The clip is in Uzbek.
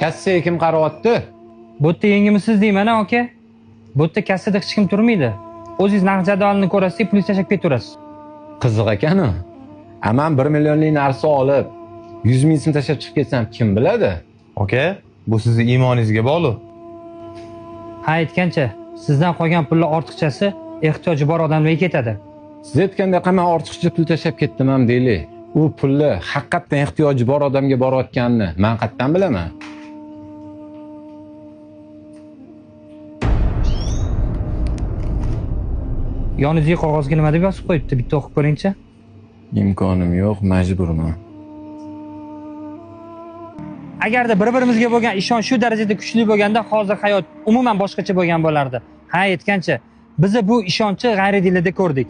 Kassaga kim qarayapti? Bu yerda yengimisiz deyman aka. Bu yerda kassada hech kim turmaydi. O'zingiz narx jadvalini ko'rasiz, pul tashlab ketaverasiz. Qiziq ekan-u. A man 1 millionlik narsa olib, 100 ming so'm tashlab chiqib ketsam kim biladi? Aka, bu sizni iymoningizga bog'liq. Ha, aytgancha, sizdan qolgan pullar ortiqchasi ehtiyoji bor odamlarga ketadi. Siz aytgandek man ortiqcha pul tashlab ketdim ham deylik. U pulni haqiqatdan ehtiyoji bor odamga borayotganini man qayerdan bilaman? Yoningizdagi qog'ozga nima deb yozib qo'yibdi? Bitta o'qib ko'ringchi. Imkonim yo'q, majburman. Agarda bir-birimizga bo'lgan ishonch shu darajada kuchli bo'lganda, hozir hayot umuman boshqacha bo'lgan bo'lardi. Ha, aytgancha, biz bu ishonchni g'ayridillarda ko'rdik.